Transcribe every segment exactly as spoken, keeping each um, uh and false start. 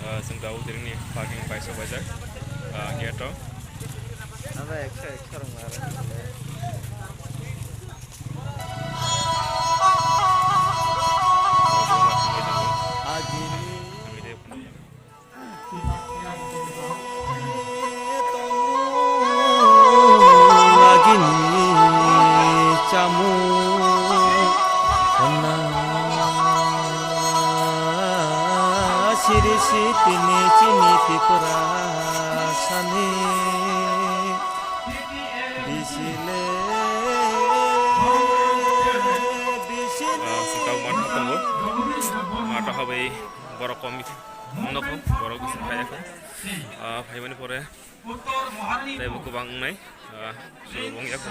Ah, chwng tabuk tini parking kaisa baijak, ah, gate o. Aba ekso, ekso rwng aro. Agini. Agini chamung honna siri sitini chini Tripura sani bisile bisile. Ah, sitao matha tongo. Matha habai borok kom nokho, borok bisi phaiya kho. Ah, phaimani pore tei bo kwbang wngnai, ah, subo wngya kho.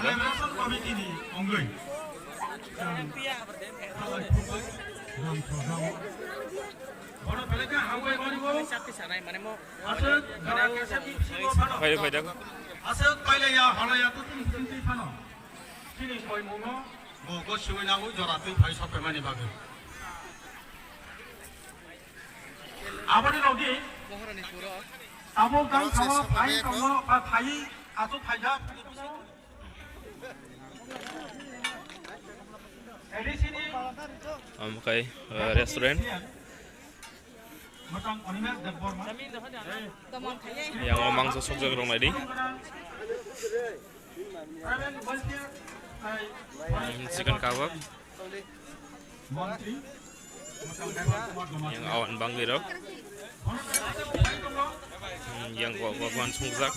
Phai, phai da. Aswk pailaiya, halaiya, tutung tutung twi phano. Chini koimungo bo gosiwi nangwi jora twi phai sokphaimani bagwi. Aboni logi tabuk gang samo phai tongo ba phai aswk phaijak. Omo khe, eh, restaurant. Yang o mangso sokjak rok naidi. Chicken kabab. Yang awan bangwi rok. Hmm, yang kok kok wan sungjak.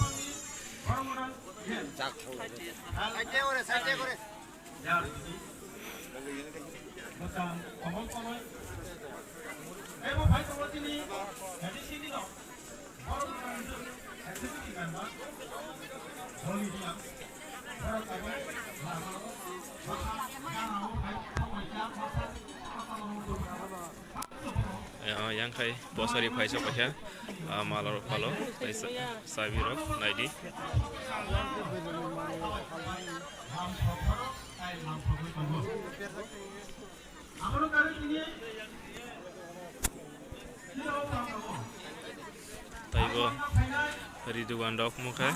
Eh, yang khai bosari phaisa paikha, ah, mala rok phalo, tei sa-, sabi rok naidi. Taibo ri dugan rok mokhe.